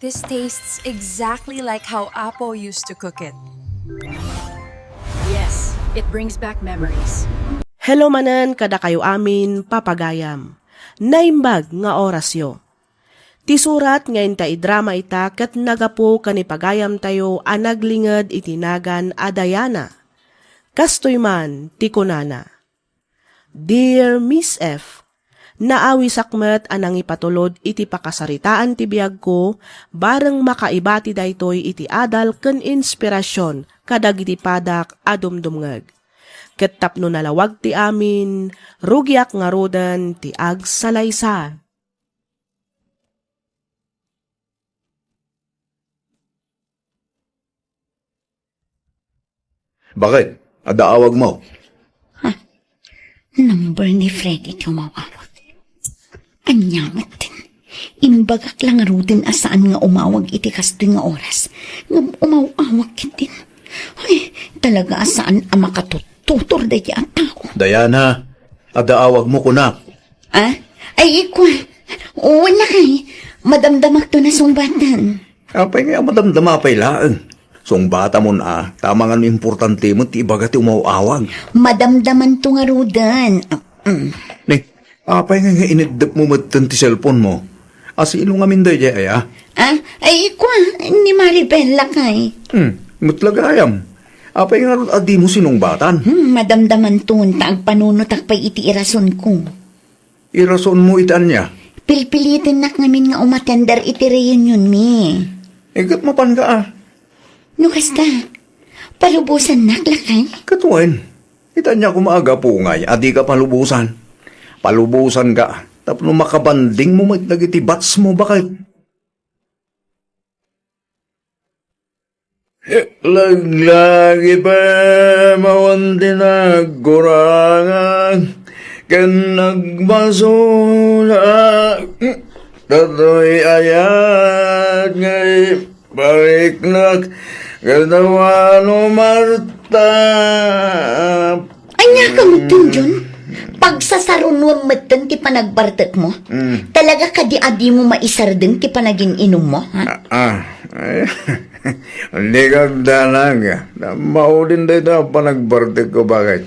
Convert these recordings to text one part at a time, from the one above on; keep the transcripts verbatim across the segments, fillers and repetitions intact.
This tastes exactly like how Apo used to cook it. Yes, it brings back memories. Hello manen kadakayo amin, papagayam. Naimbag nga orasyo. Ti surat nga inta idrama ita ket nagapu ken ni pagayamtayo a naglinged iti nagan a Diana. Kastoy man ti kunana, "Dear Miss F, naawisak met a nangipatulod iti pakasaritaan ti biagko, bareng makaibati daytoy iti adal ken inspirasyon kadagiti padak a dumdumngeg. Ket tapno nalawag ti amin, rugiak ngaruden ti agsalaysay." Baket, adda awagmo? Ha? Number ni Freddy ti umawawag. Ania met din? Imbagak la ngaruden a saan nga umawag iti kastoy nga oras. Ngem umaw-awag ketdin. Ay, talaga a saan a makatuttutor daydi a tao. Diana, adda awagmo kunak. Ah? Ay, ikua. Wen, lakay. Madamdamakto a sungbatan. Apay nga madamdama pay laeng? Sungbatamon a, ta amangan no importante met ti ibaga ti umaw-awag. Madamdamanto ngaruden. Mm. Ni, apay nga, nga iniddepmo metten ti cellphone mo? A sino ngamin daydiay aya? Ah, ay, ikua, ni Maribel, lakay. Hmm, met la gayam. Apay nga a dimo sinungbatan? Hmm, madamdamanton, ta agpanunotak pay iti irasonko. Irasonmo iti ania? Pilpilitennak ngamin nga umatender iti reunionmi. Iket mapanka a. No kasta, palubosannak, lakay? Ket wen, iti ania koma a gapu ngay a dika palubosan? Palubosanka tapno makabandingmo met dagiti batsmo, baket. Laglagi pay mawan ti nagkurangak ken nagbasolak. Datoy ayat nga ipariknak kadawano Marta. Ania ka metten, Jun? Pagsasarunuem metten ti panagbartekmo? Mm. Talaga kadi a dimo maisardeng ti panagin-inummo, ha? Ah, ah. Ay, dika agdanag. Maudin dayta a panagbartekko, baket.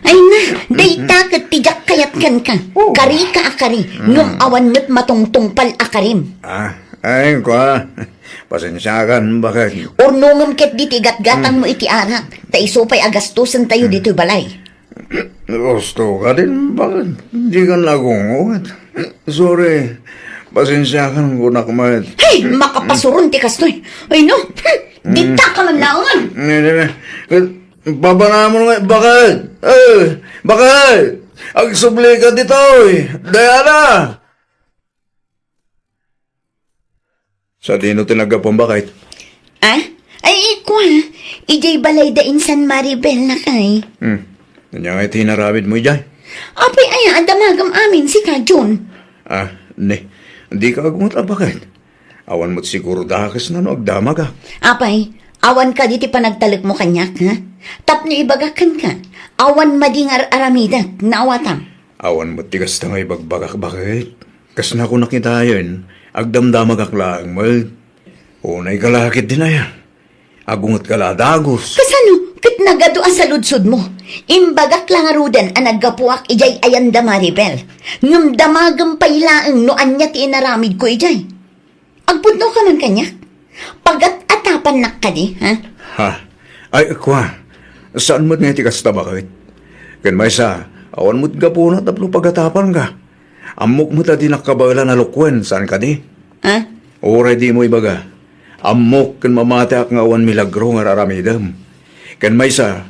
Ay na, dayta ket ti diak kayat kenka. Oh. Karika a kari, ngem awan met matungtungpal a karim. Ah, ay, kua. Pasensiakan, baket. Urnongem ketdi ti gatgatangmo iti arak, ta isu pay a gastosentayo ditoy balay. Gusto ka din, baket? Di ka nagunguwat. Sorry. Pasensiakan, kunak met. Hey, makapasuron ti kastoy. Ay, no? Hmm. Dita ka man laungan. Ne, ne, ne. Papanamon nga, baket? Eh, baket? Agsubli ka ditoy. Diana! Sadino ti naggapuam, baket? Ah? Ay, ikua, idiay balayda insan Maribel, lakay. Hmm. Ania ngay ti inaramidmo idiay? Apay aya a damagem amin, sika, Jun? Ah, ne. Dika agunget a, baket. Awan met siguro dakesna no agdamagak. Apay, awan kadi ti panagtalekmo kaniak, ha? Tapno ibagak kenka, awan madi nga ar-aramidek, naawatam. Awan met ti kasta nga ibagbagak, baket. Kasna kunak itayen, agdamdamagak laeng met. Unay ka la ketdin aya. Agunget ka la a dagus. Kasano ket nagadu a saludsodmo? Imbagak la ngaruden a naggapuak idiay ayan da Maribel. Ngem damagem pay laeng no ania ti inaramidko idiay. Agpudno ka man kaniak? Pagat-atapannak kadi, ha? Ha? Ay, kua, saan met nga iti kasta, baket? Ken maysa, awan met gapuna tapno pagatapanka. Ammok met a dinak kabaelan a lukuen, saan kadi? Ha? Uray dimo ibaga, ammok ken mamatiak nga awan milagro nga ar-aramidem. Ken maysa,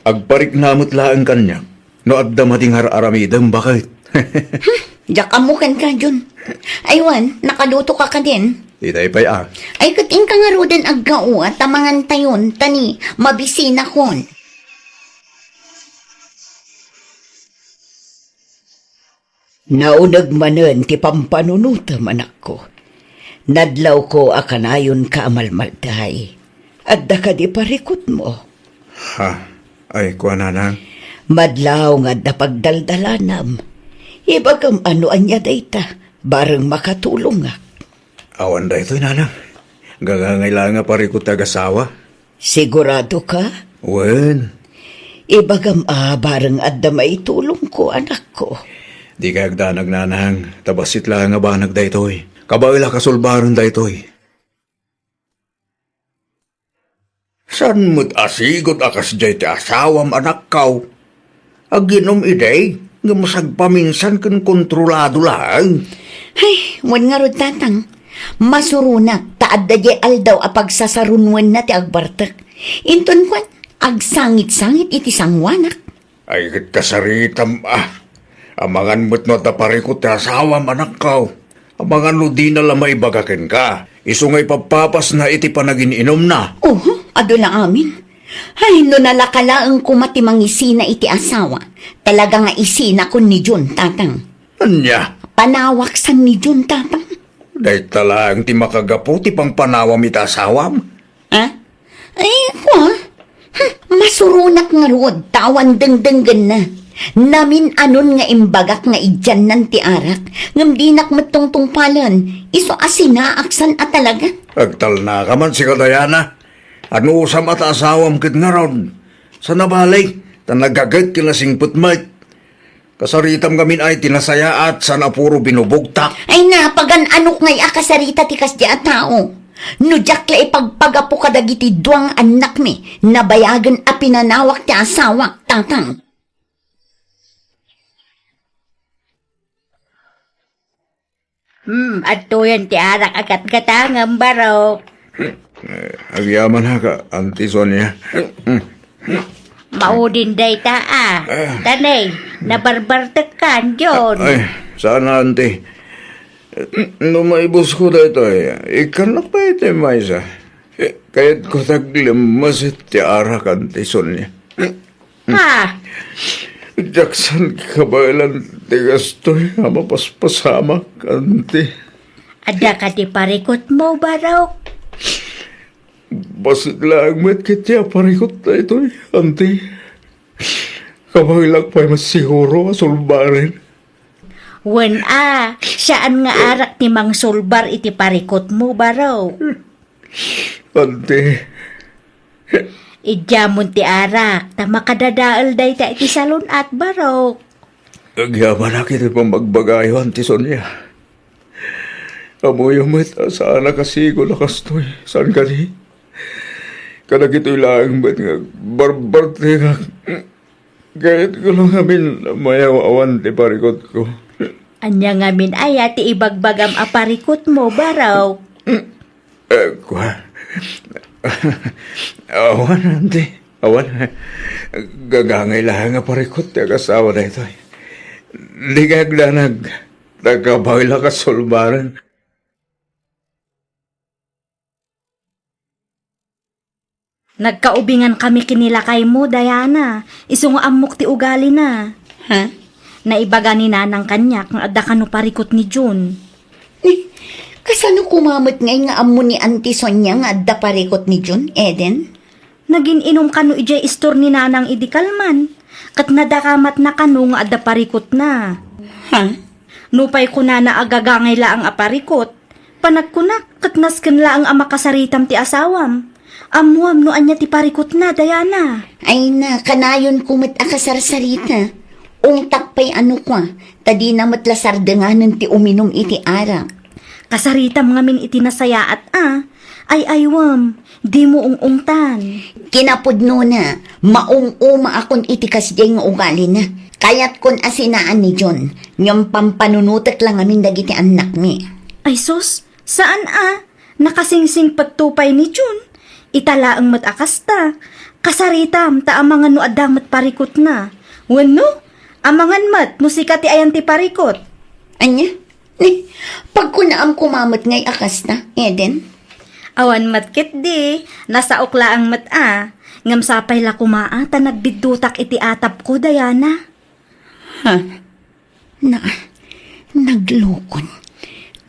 agparikna met laeng kaniak. No adda madi nga ar-aramidem, baket? Hmm, diak ammo kenka, Jun. Ay wen, nakaluto ka kadin? Itay pay a. Ay, ket inka ngaruden aggao a ta mangantayon, ta ni mabisinakon. Nauneg manen ti pampanunotem, anakko. Nadlawko a kanayonka a malmalday. Adda kadi parikutmo? Ha? Ay, kuanana? Madlaw nga adda pagdaldalanam. Ibagam a no ania dayta, bareng makatulongak. Awan daytoy, nanang. Gagangay laeng a parikut ti agasawa. Sigurado ka? Wen. Ibagam a bareng adda maitulongko, anakko. Dika agdanag, nanang. Ta bassit laeng a banag daytoy. Kabaelak a sulbaren daytoy. Saan met a sigud a kasdiay ti asawam, anakko? Aginum idi, ngem sagpaminsan ken kontrolado laeng. Ay, wen ngarud, tatang. Masuronak, ta adda diay aldaw a pagsasarunwenna ti agbartek. Inton kuan, agsangit-sangit iti sangoanak. Ay, ket kasaritam, ah. Amangan met no adda parikut ti asawam, anakko. Amangan no dina la maibaga kenka. Isu nga ipappapasna iti panagin-inumna. Oho, adu la amin. Ay, no nalaka laeng koma ti mangisina iti asawa, talaga nga isinakon ni Jun, tatang. Ania? Panawaksan ni Jun, tatang. Dayta laeng ti makagapu ti pangpanawam iti asawam. Ah? Ay, kua? Hmm, masuronak ngarud, ta awan dengdenggenna. Namin-anon nga imbagak nga idiannan ti arak, ngem dinak met tungtungpalen, isu a sinaaksan a talaga. Agtalnaka man sika, Diana. Anusam a ta asawam ket ngarud. Saan a bale, ta nagaget ken nasingpet met. Kasaritam ngamin ay ti nasayaat, saan a puro binubugtak. Ay, napagan-anok ngay a kasarita ti kasdi a tao. No diak la ipagpagapu kadagiti dua nga annakmi, nabayagen a pinanawak ti asawak, tatang. Hmm, adtoyen ti arak a gatgatangem, barok. Eh, agyamanak, Auntie Sonia. Maudin dayta, a. Eh. Tanay, nabarbartekkan, John. Ay, saan, Auntie. No maibusko daytoy, ikkannak pay ti maysa. Eh, kayatko ti aglemmes ti arak, Auntie Sonia. Ha? Diak saan kabaelan ti gastoy a mapaspasamak, Auntie. Adda kadi parikutmo, barok? Bassit laeng met ketdi a parikut daytoy, Auntie. Kabaelak pay met siguro a sulbaren. Wen a, saan nga arak ti mangsulbar iti parikutmo, barok? Auntie. Idiamon ti arak, ta makadadael dayta iti salun-at, barok. Agyamanak iti pammagbagayo, Auntie Sonia. Ammoyo met a saanak a sigud a kastoy, saan kadi? Kadagitoy laeng met nga barbartekak. Kayatko la ngamin a mayaw-awan ti parikutko. Ania ngamin aya ti ibagbagam a parikutmo, barok? Eh, kua. Awan, Auntie. Awan. Gagangay laeng a parikut ti agasawa daytoy. Dika agdanag. Ta kabaelak a sulbaren. Nagkaubingan kami ken ni lakaymo, Diana. Isu nga ammok ti ugalina. Ha? Naibaga ni Nanang kaniak nga adda kano parikut ni Jun. Ni, kasano koma met ngay nga ammo ni Auntie Sonia nga adda parikut ni Jun, Eden? Nagin-inum kano idiay istor ni Nanang idi kalman. Ket nadakamatna kano nga adda parikutna. Ha? Nupay kunana a gagangay laeng a parikut, panagkunak ket nasken laeng a makasaritam ti asawam. Ammoam no ania ti parikutna, Diana. Ay na, kanayonko met a kasarsarita. Ungtak pay a no kua, ta dina met la sardenganen ti uminum iti arak. Kasaritam ngamin iti nasayaat a. Ay-aywem, dimo ung-ungtan. Kinapudnona, maum-umaakon iti kasdiay nga ugalina. Kayatkon a sinaan ni Jun, ngem pampanunotek la ngamin dagiti annakmi. Ay sus, saan a? Nakasingsingpetto pay ni Jun. Ita laeng met a kasta. Kasaritam ta amangan no adda met parikutna. Wenno, amangan met no sika ti ayan ti parikut. Ania? Ni, pagkunaam koma met ngay a kasta, Eden? Awan met ketdi, nasaok laeng met a. Ngem sapay la koma a ta nagbiddutak iti atapko, Diana. Ha? Na, naglukon.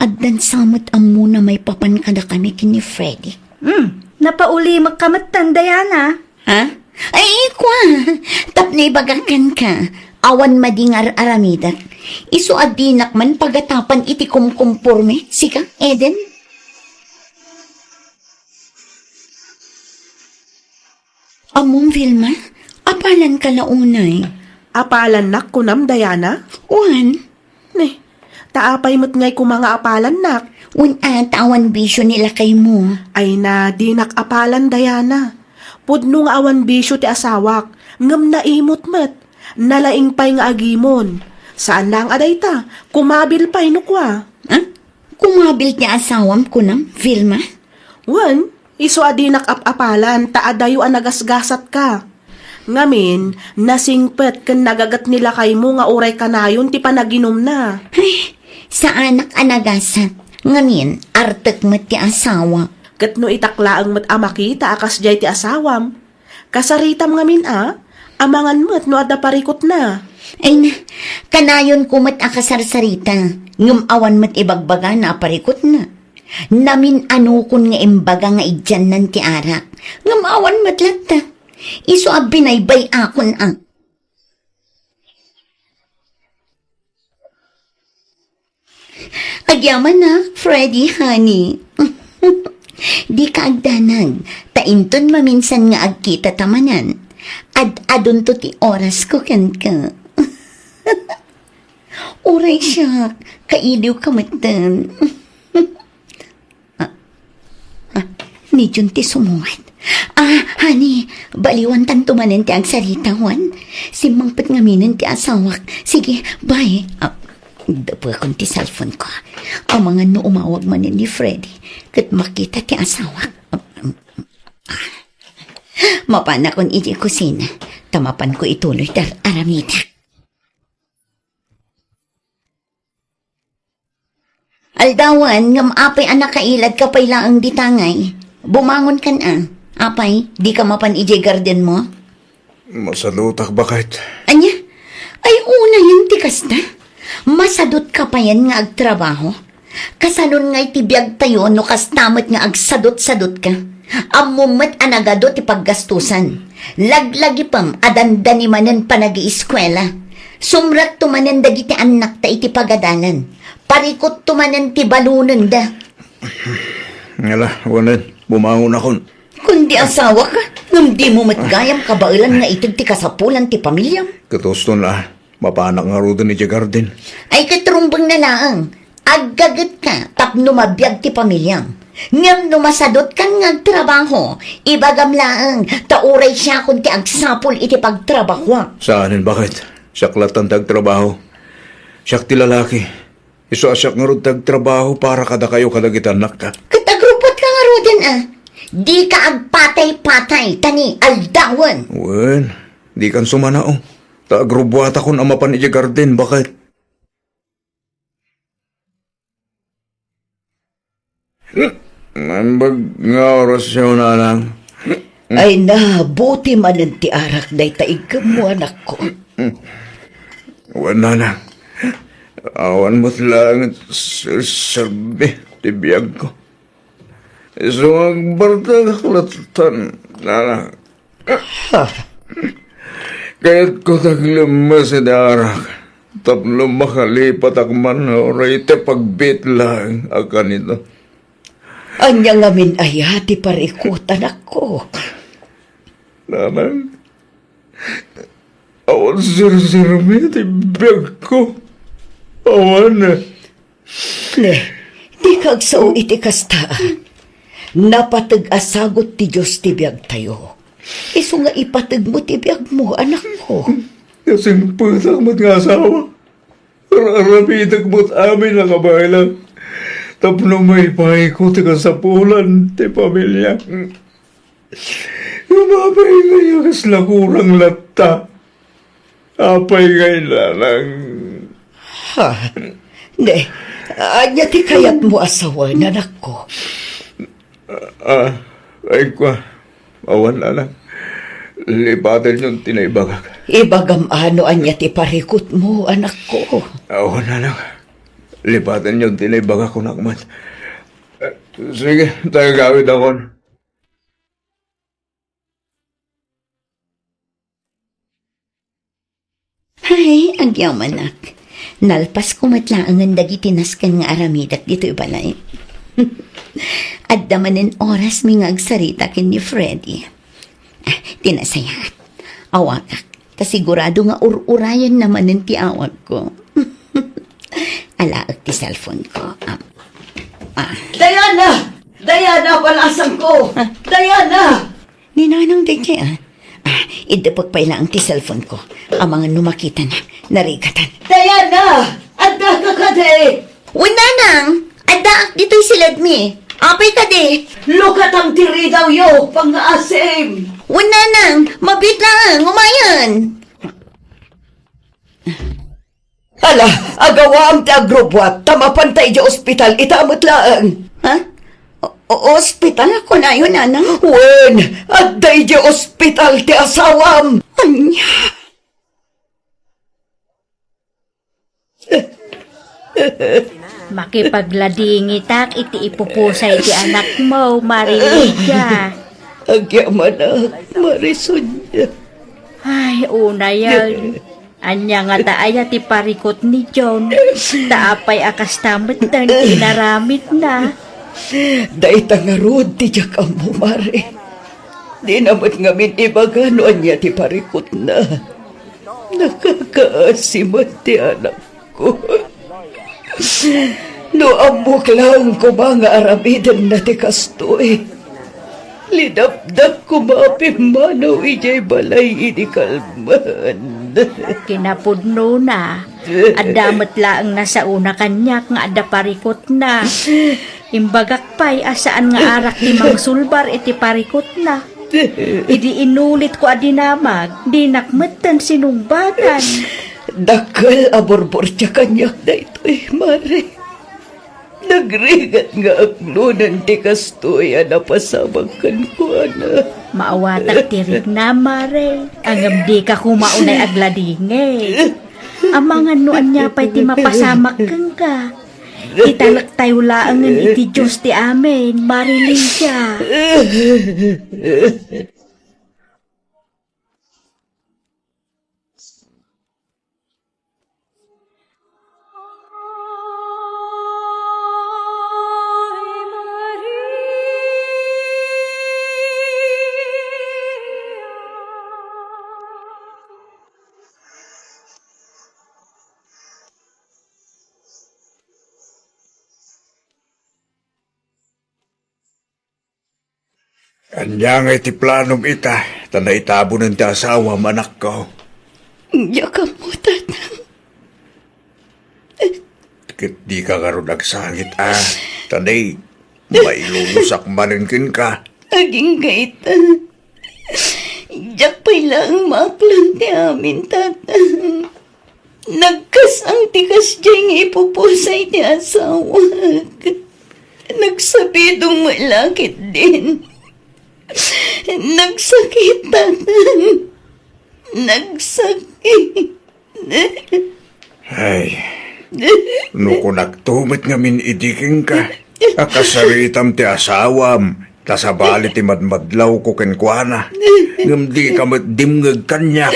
Addan sa met ammona maipapan kadakami ken ni Freddy. Hmm, napaulimek ka metten, Diana. Ha? Ay, kua, tapno ibagak kenka, awan madi nga ar-aramidek. Isu a dinak man pagatapan iti kumkumporme, sika, Eden? Ammom, Vilma? Apalanka la unay? Apalannak, kunam, Diana? Wen. Ne, ta apay met ngay koma nga apalannak? Wen a, ta awan bisio ni lakaymo. Ay na, dinak apalan, Diana. Pudno nga awan bisio ti asawak, ngem naimot met. Nalaing pay nga agimon. Saan laeng a dayta, kumabil pay no kua. Ah? Kumabil ti asawam, kunam, Vilma? Wen, isu a dinak ap-apalan ta adayo a nagasgasatka. Ngamin, nasingpet ken nagaget ni lakaymo nga uray kanayon ti panaginumna. Ay, saanak a nagasat. Ngamin, artek met ti asawa. Ket no itak laeng met a makita a kasdiay ti asawam, kasaritam ngamin a, amangan met no adda parikutna. Ay na, kanayonko met a kasarsarita, ngem awan met ibagbagana a parikutna. Namin-anokon nga imbaga nga idiannan ti arak, ngem awan met latta. Isu a binaybay-akon a. Agyamanak, Freddy, honey. Dika agdanag, ta inton maminsan nga agkitata manen, ad-adunto ti orasko kenka. Uray siak, kailiwka metten. Ah, ah, ni Jun ti sumungad. Ah, honey, baliwantanto manen ti agsarita, wen? Simmangpet ngaminen ti asawak. Sige, bye. Ah, dapekon ti cellphone ko. Amangan no umawag manen ni Freddy ket makita ti asawak. Ah, ah, ah. Mapanakon idiay kusina, ta mapanko ituloy ti ar-, aramidek. Aldawen, ngem apay a nakailadka pay laeng dita ngay? Bumangonkan a. Apay, dika mapan idiay gardenmo? Masadutak, baket. Ania? Ay, unayen ti kasta. Masadutka payen nga agtrabaho. Kasanon ngay ti biagtayo no kasta met nga agsadut-sadutka? Ammom met a nagadu ti paggastusan. Laglagipem a dandani manen panagieskuela. Sumrekto manen dagiti annakta iti pagadalan. Parikutto manen ti balonenda. Ngala, wanen, bumangonakon. Kundi asawaka, ngem dimo met gayam kabaelan nga ited ti kasapulan ti pamiliam. Ket uston a, mapanak ngaruden idiay garden. Ay, ket rumbeng na laeng. Aggagetka tapno mabiag ti pamiliam. Ngem no masadutkan nga agtrabaho, ibagam laeng ta uray siakon ti agsapul iti pagtrabahoak. Saanen, baket? Siak lattan ti agtrabaho. Siak ti lalaki. Isu a siak ngarud ti agtrabaho para kadakayo kadagiti annakta. Ket agrubbuatka ngaruden a. Dika agpatay-patay, ta ni aldawen. Wen, dikan sumanao. Ta agrubbuatakon a mapan idiay garden, baket? Naimbag nga orasyo, nanang. Ay na, buti manen ti arak dayta iggemmo, anakko. Wen, nanang. Awan met laeng serserbi ti biagko. Isu nga agbartegak lattan, nanang. Ha? Kayatko ti aglemmes iti arak tapno makalipatak man uray iti pagbiit laeng a kanito. Ania ngamin aya ti parikut, anakko? Nanang, awan serserbi ti biagko. Awan. Ne, dika agsao iti kasta. Napateg a sagut ti Dios ti biagtayo. Isu nga ipategmo ti biagmo, anakko. Nasingpetak met nga asawa. Ar-aramidek met amin a kabaelan tapno maipayko ti kasapulan ti pamiliak. Ngem apay ngay a kasla kurang latta? Apay ngay, nanang? Ha? Ne, ania ti kayatmo a sawen, anakko? Ah, ay, kua. Awan, nanang. Lipatenyon ti naibagak. Ibagam a no ania ti parikutmo, anakko. Awan, nanang. Lipatenyon ti naibagak, kunak met. Eh, sige, ta agawidakon. Hay, agyamanak. Nalpasko met laengen dagiti nasken nga aramidek ditoy balay. Adda manen orasmi nga agsarita ken ni Freddy. Ah, Ti nasayaat, awagak. Ta sigurado nga ur-urayenna manen ti awagko. Alaek ti cellphone ko. Am-, ah. Diana! Diana, balasangko! Ah. Diana! Ni Nanang daytoy, ah. Ah, iddepek pay laeng ti cellphone ko. Amangan no makitana, narigatan. Diana! Addaka kadi? Wen, Nanang, addaak ditoy siledmi. Apay kadi? Lukatam ti ridawyo, pangngaasim. Wen, Nanang, mabiit laeng, umayen. Ala, agawaam ti agrubbuat, ta mapanta idiay ospital, ita met laeng. Ha? O-, o-, ospital? Kunayo, Nanang? Wen, adda idiay ospital ti asawam. Ania? Makipagladingitak iti ipupusay ti anakmo, Maria. Agyamanak, Marisonia. Ay, unayen. Ania ngata aya ti parikut ni John? Ta apay a kasta metten ti inaramidna? Dayta ngarud ti diak ammo, Mare. Dina met ngamin ibaga no ania ti parikutna. Nakakaasi met ti anakko. No ammok laeng koma nga aramidenna ti kastoy, linapdak koma a pimmanaw idiay balay idi kalman. Kinapudnona, adda met laeng nasaona kaniak nga adda parikutna. Imbagak pay a saan nga arak ti mangsulbar iti parikutna. Idi inulitko a dinamag, dinak metten sinungbadan. Dakkel a burburtia kaniak daytoy, Mare. Nagrigat nga aklonen ti kastoy a napasamak kenkuana. Maawatak ti riknam, Mare. Ngem dika koma unay agladingit. Amangan no ania pay ti mapasamak kenka. Italektayo laengen iti Dios ti amin, Mare Lydia. Ania ngay ti planom ita, ta naitabonen ti asawam, anakko? Diak ammo, Tatang. Ket dika ngarud agsangit, a? Ta nay, mailulusak manen kenka. Agingga ita. Diak pay laeng maaklon ti amin, Tatang. Nagkas-ang ti kasdiay nga ipupusay ti asawak. Nagsabidong met la ketdin. Nagsakit, Tatang. Nagsakit. Ay, no kunakto met ngamin idi kenka, a kasaritam ti asawam, ta sabali ti madmadlawko kenkuana, ngem dika met dimngeg kaniak.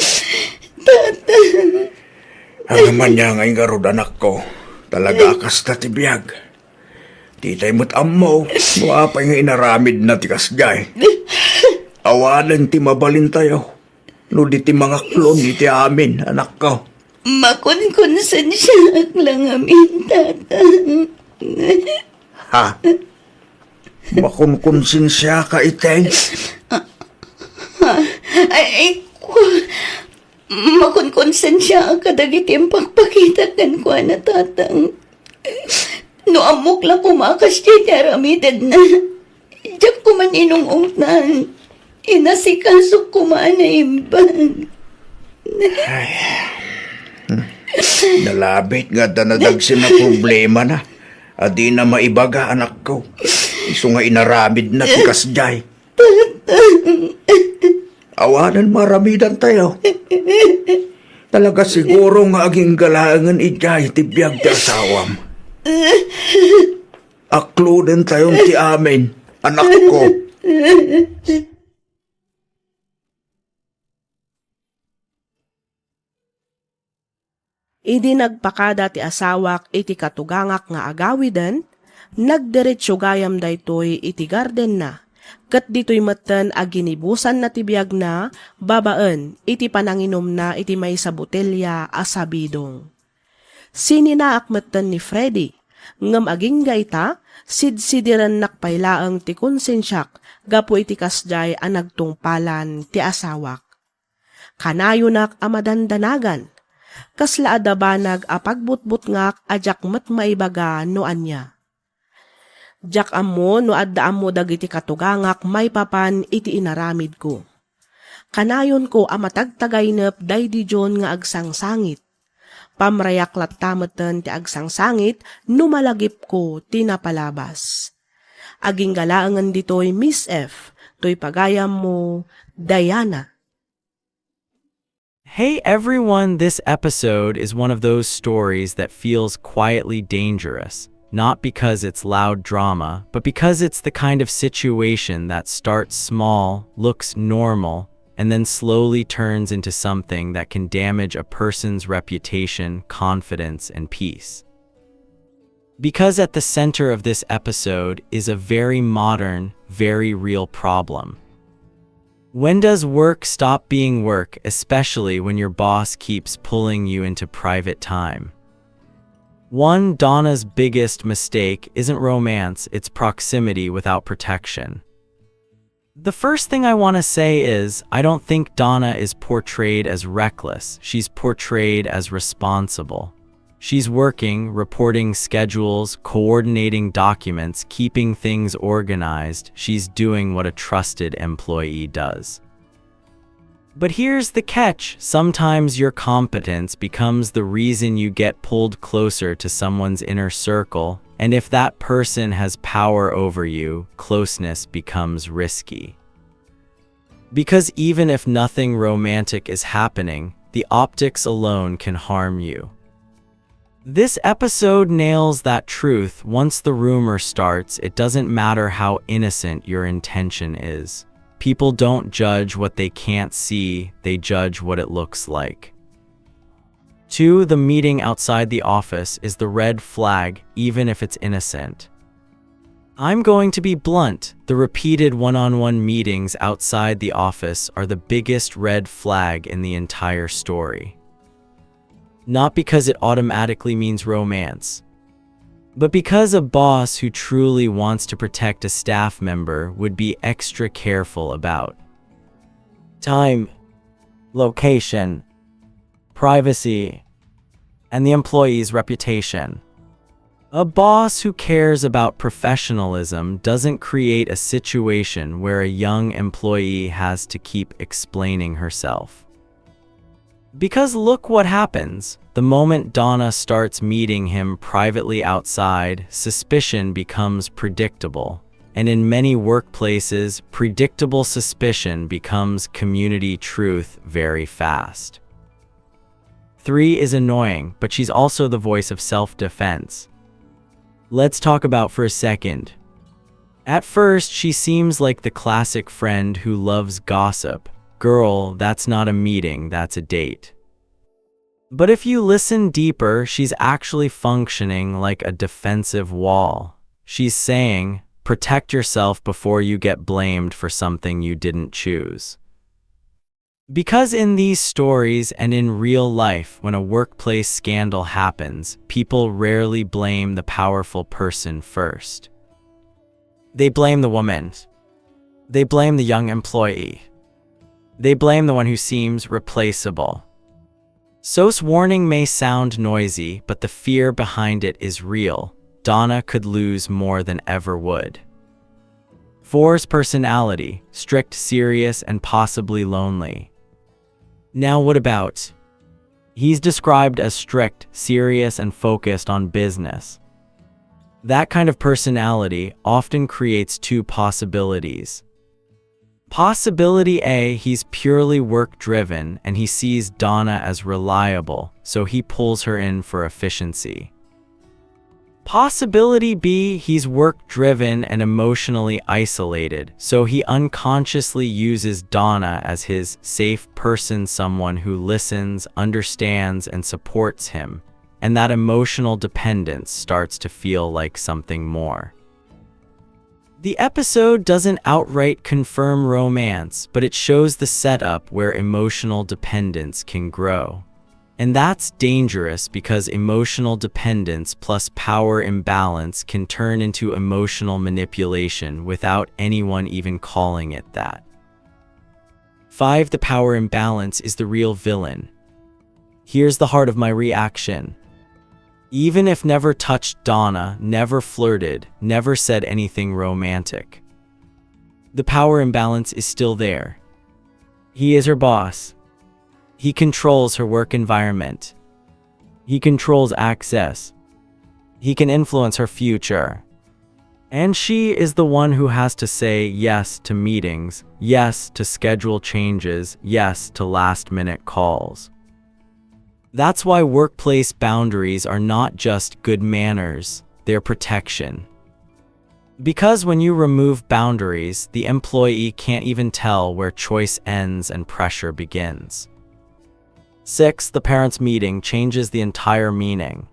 Tatang. Ngem ania ngay ngarud, anakko, talaga a kasta ti biag. Ditay met ammo no apay nga inaramidna ti kasdiay. Awanen ti mabalintayo no di ti mangaklon iti amin, anakko. Makonkonsensiaak la ngamin, Tatang. Ha? Makonkonsensiaka iti? Ay, ay, kua, makonkonsensiaak kadagiti impakpakitak kenkuana, Tatang. No ammok la koma kasdiay ti aramidenna, diak koma inung-ungtan. Inasikasok koma a naimbag. Ay. Nalabit nga adda nadagsen a problemana a dina maibaga, anakko. Isu nga inaramidna ti kasdiay. Awanen maaramidantayo. Talaga siguro nga agingga laengen idiay ti biag ti asawam. Aklodentayon ti amin, anakko. Idi nagpakada ti asawak iti katugangak nga agawiden, nagdiretso gayam daytoy iti gardenna. Ket ditoy metten a ginibusanna ti biagna babaen iti pananginumna iti maysa botelia a sabidong. Sininaak metten ni Freddy, ngem agingga ita, sidsidirennak pay laeng ti konsensiak gapu iti kasdiay a nagtungpalan ti asawak. Kanayonak a madandanagan. Kasla adda banag a pagbutbutngak a diak met maibaga no ania. Diak ammo no adda ammo dagiti katugangak maipapan iti inaramidko. Kanayonko a matagtagaynep daydi John nga agsangsangit. Pamrayak latta metten ti agsangsangit no malagipko ti napalabas. Agingga laengen ditoy, Miss F, toy pagayammo, Diana. Hey everyone, this episode is one of those stories that feels quietly dangerous, not because it's loud drama, but because it's the kind of situation that starts small, looks normal, and then slowly turns into something that can damage a person's reputation, confidence, and peace. Because at the center of this episode is a very modern, very real problem. When does work stop being work, especially when your boss keeps pulling you into private time? One, Donna's biggest mistake isn't romance, it's proximity without protection. The first thing I want to say is, I don't think Donna is portrayed as reckless, she's portrayed as responsible. She's working, reporting schedules, coordinating documents, keeping things organized, she's doing what a trusted employee does. But here's the catch, sometimes your competence becomes the reason you get pulled closer to someone's inner circle, and if that person has power over you, closeness becomes risky. Because even if nothing romantic is happening, the optics alone can harm you. This episode nails that truth. Once the rumor starts, it doesn't matter how innocent your intention is. People don't judge what they can't see, they judge what it looks like. Two, the meeting outside the office is the red flag, even if it's innocent. I'm going to be blunt, the repeated one on one meetings outside the office are the biggest red flag in the entire story. Not because it automatically means romance, but because a boss who truly wants to protect a staff member would be extra careful about time, location, privacy, and the employee's reputation. A boss who cares about professionalism doesn't create a situation where a young employee has to keep explaining herself. Because look what happens. The moment Donna starts meeting him privately outside, suspicion becomes predictable. And in many workplaces, predictable suspicion becomes community truth very fast. Three is annoying, but she's also the voice of self-defense. Let's talk about for a second. At first, she seems like the classic friend who loves gossip. Girl, that's not a meeting, that's a date. But if you listen deeper, she's actually functioning like a defensive wall. She's saying, protect yourself before you get blamed for something you didn't choose. Because in these stories and in real life, when a workplace scandal happens, people rarely blame the powerful person first. They blame the woman. They blame the young employee. They blame the one who seems replaceable. So's warning may sound noisy, but the fear behind it is real. Donna could lose more than ever would. Four's personality, strict, serious, and possibly lonely. Now what about? He's described as strict, serious, and focused on business. That kind of personality often creates two possibilities. Possibility A, he's purely work-driven and he sees Donna as reliable, so he pulls her in for efficiency. Possibility B, he's work-driven and emotionally isolated, so he unconsciously uses Donna as his safe person, someone who listens, understands, and supports him, and that emotional dependence starts to feel like something more. The episode doesn't outright confirm romance, but it shows the setup where emotional dependence can grow. And that's dangerous because emotional dependence plus power imbalance can turn into emotional manipulation without anyone even calling it that. Five, the power imbalance is the real villain. Here's the heart of my reaction. Even if never touched Donna, never flirted, never said anything romantic, the power imbalance is still there. He is her boss. He controls her work environment. He controls access. He can influence her future. And she is the one who has to say yes to meetings, yes to schedule changes, yes to last-minute calls. That's why workplace boundaries are not just good manners, they're protection. Because when you remove boundaries, the employee can't even tell where choice ends and pressure begins. Six, the parents' meeting changes the entire meaning.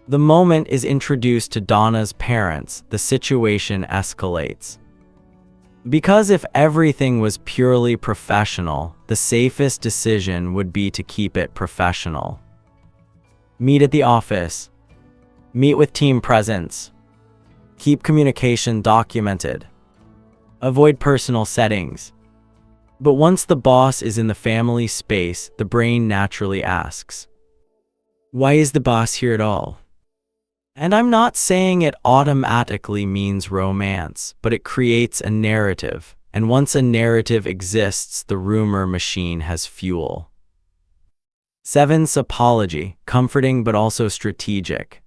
The moment is introduced to Donna's parents, the situation escalates. Because if everything was purely professional, the safest decision would be to keep it professional. Meet at the office. Meet with team presence. Keep communication documented. Avoid personal settings. But once the boss is in the family space, the brain naturally asks, "Why is the boss here at all?" And I'm not saying it automatically means romance, but it creates a narrative. And once a narrative exists, the rumor machine has fuel. Seven's apology, comforting but also strategic.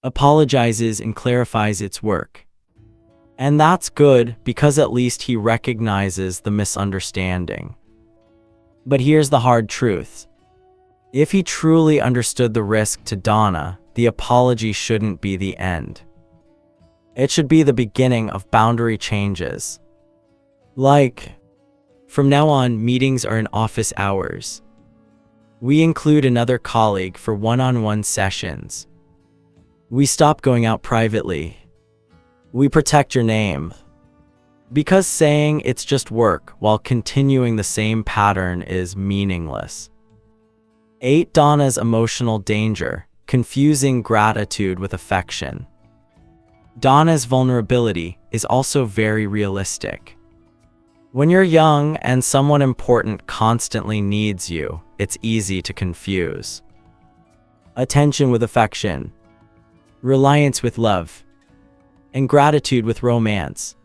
Apologizes and clarifies its work. And that's good because at least he recognizes the misunderstanding. But here's the hard truth. If he truly understood the risk to Donna, the apology shouldn't be the end. It should be the beginning of boundary changes. Like, from now on, meetings are in office hours. We include another colleague for one-on-one sessions. We stop going out privately. We protect your name. Because saying it's just work while continuing the same pattern is meaningless. Eight, Donna's emotional danger, confusing gratitude with affection. Donna's vulnerability is also very realistic. When you're young and someone important constantly needs you, it's easy to confuse attention with affection, reliance with love, and gratitude with romance.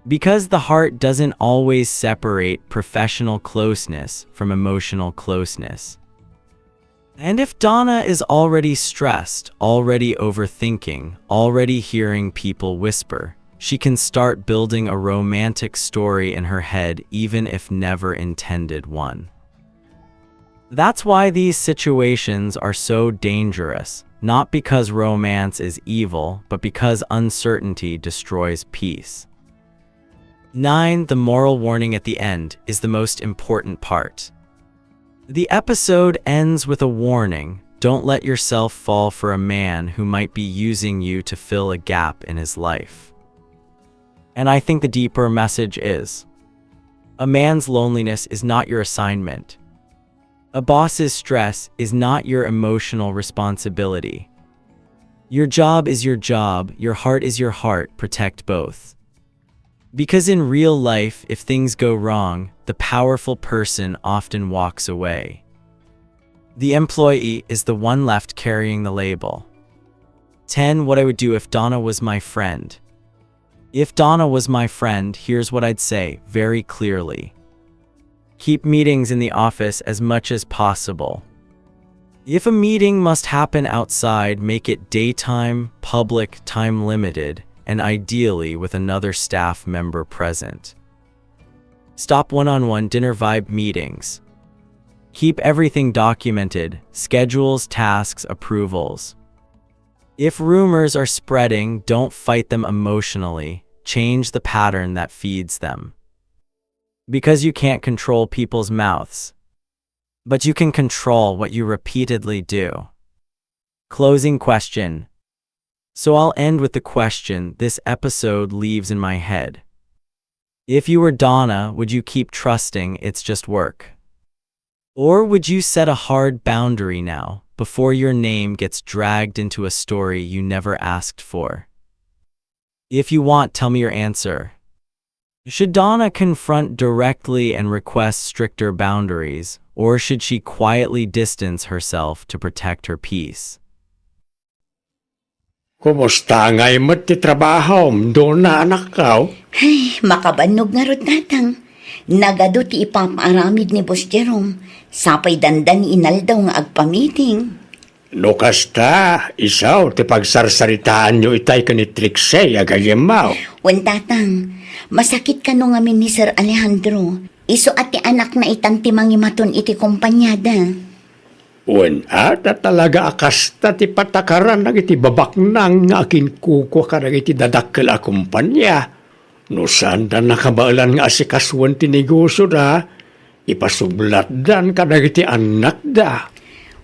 Because the heart doesn't always separate professional closeness from emotional closeness. And if Donna is already stressed, already overthinking, already hearing people whisper, she can start building a romantic story in her head even if never intended one. That's why these situations are so dangerous, not because romance is evil, but because uncertainty destroys peace. Nine, the moral warning at the end is the most important part. The episode ends with a warning: don't let yourself fall for a man who might be using you to fill a gap in his life. And I think the deeper message is, a man's loneliness is not your assignment. A boss's stress is not your emotional responsibility. Your job is your job, your heart is your heart, protect both. Because in real life, if things go wrong, the powerful person often walks away. The employee is the one left carrying the label. Ten, what I would do if Donna was my friend. If Donna was my friend, here's what I'd say very clearly. Keep meetings in the office as much as possible. If a meeting must happen outside, make it daytime, public, time limited, and ideally with another staff member present. Stop one-on-one dinner vibe meetings. Keep everything documented: schedules, tasks, approvals. If rumors are spreading, don't fight them emotionally. Change the pattern that feeds them. Because you can't control people's mouths, but you can control what you repeatedly do. Closing question. So I'll end with the question this episode leaves in my head. If you were Donna, would you keep trusting it's just work? Or would you set a hard boundary now, before your name gets dragged into a story you never asked for? If you want, tell me your answer. Should Donna confront directly and request stricter boundaries, or should she quietly distance herself to protect her peace? Kumusta ngay met ti trabahom, Donna, anakko? Ay, makabannog ngarud, Tatang. Nagadu ti ipapaaramid ni Boss Jerome. Sapay dandani inaldaw nga agpamiting. No kasta, isu ti pagsarsaritaanyo itay ken ni Trixie a gayyemmo. Wen, Tatang, masakit kano ngamin ni Sir Alejandro. Isu a ti anakna itan ti mangimaton iti kompaniada. Wen, a, ta talaga a kasta ti patakaran dagiti babaknang nga akinkukua kadagiti dadakkel a kompania. No saanda nakabaelan nga asikasuen ti negosioda, ipasublatdan kadagiti annakda.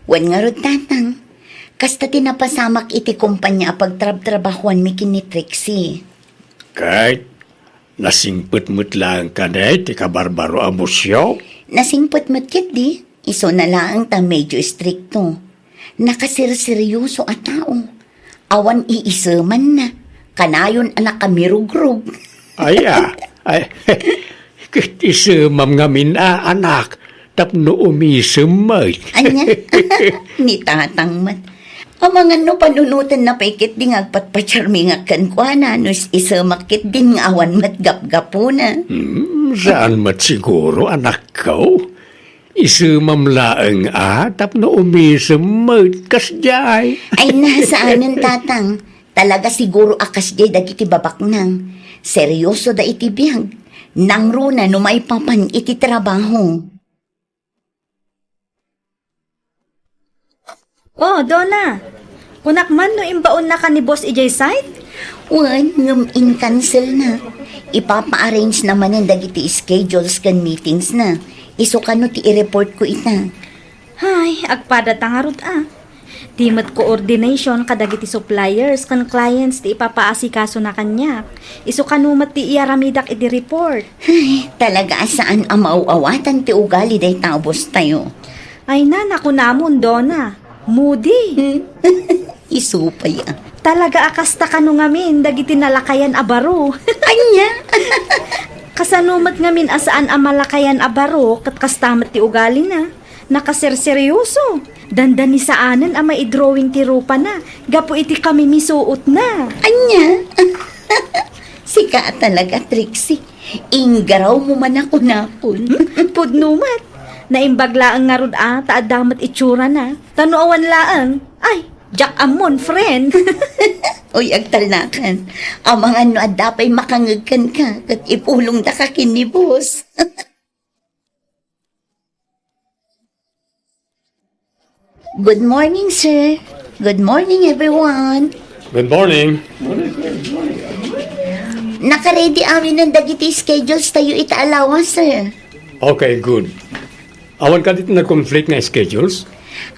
Wen ngarud, Tatang, kasta ti napasamak iti kompania a pagtrabtrabahuanmi ken ni Trixie. Ket nasingpet met laeng kadi ti kabarbaro a bossyo? Nasingpet met ketdi, isuna laeng ta medyo istrikto. Nakaserseryoso a tao. Awan iisemanna. Kanayon a nakamirugrog. Aya, ay, ket isemam ngamin a, anak, tapno umisem met. Ania? Ni Tatang met. Amangan no panunotenna pay ketdi nga agpatpatiarmingak kenkuana no is-isemak ketdin nga awan met gapgapuna. Hmm, saan met siguro, anakko. Isemam laeng a tapno umisem met kasdiay. Ay, na, saanen, Tatang. Talaga siguro a kasdiay dagiti babaknang. Seryosoda iti biag. Nangruna no maipapan iti trabaho. Oh, Donna! Kunak man no imbaonnaka ni boss idiay site? Wen, ngem in-cancelna. Ipapaarrangena manen dagiti schedules ken meetingsna. Isu kano ti i-reportko ita. Hay, agpadata ngarud a. Di met coordination kadagiti suppliers ken clients ti ipapaasikasona kaniak. Isu kano met ti iyaramidak iti report. Ay, talaga a saan a maaw-awatan ti ugali dayta a bosstayo. Ay na, nakunamon, Donna. Moody. Hmm? Isu pay a. Talaga a kasta kano ngamin dagiti nalakayan a baro. Ania? Kasano met ngamin a saan a malakayan a baro ket kasta met ti ugalina? Nakaserseryoso. Dandani saanen a maidrawing ti rupana gapu iti kamimisuotna. Ania? Sika a talaga, Trixie. Inggarawmo man a kunakon. Pudno met. Naimbag laeng ngarud a ta adda met itsurana. Ta no awan laeng, ay, diak ammon, friend. Uy, agtalnakan. Amangan no adda pay makangeg kenka ket ipulongdaka ken ni boss. Good morning, sir. Good morning, everyone. Good morning. Naka-ready aminen dagiti schedules tayo ita a lawas, sir. Okay, good. Awan kadi ti nag-conflict nga schedules?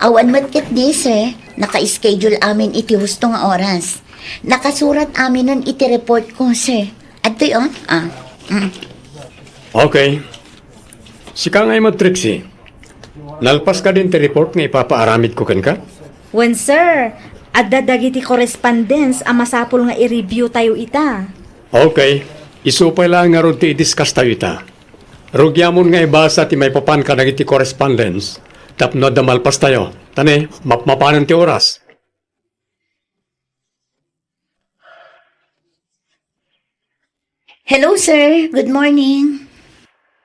Awan met ketdi, sir. Naka-schedule amin iti husto nga oras. Nakasurat aminen iti report ko, sir. Adtoy, oh. Ah. Mm. Okay. Sika ngay met, Trixie. Nalpas kadin ti report nga ipapaaramidko kenka? Wen, sir. Adda dagiti correspondence a masapul nga i-review tayo ita. Okay. Isu pay laeng ngarud ti i-discuss tayo ita. Rugiamon nga ibasa ti maipapan kadagiti correspondence tapno adda malpas tayo. Ta ne, mapmapanen ti oras. Hello, sir. Good morning.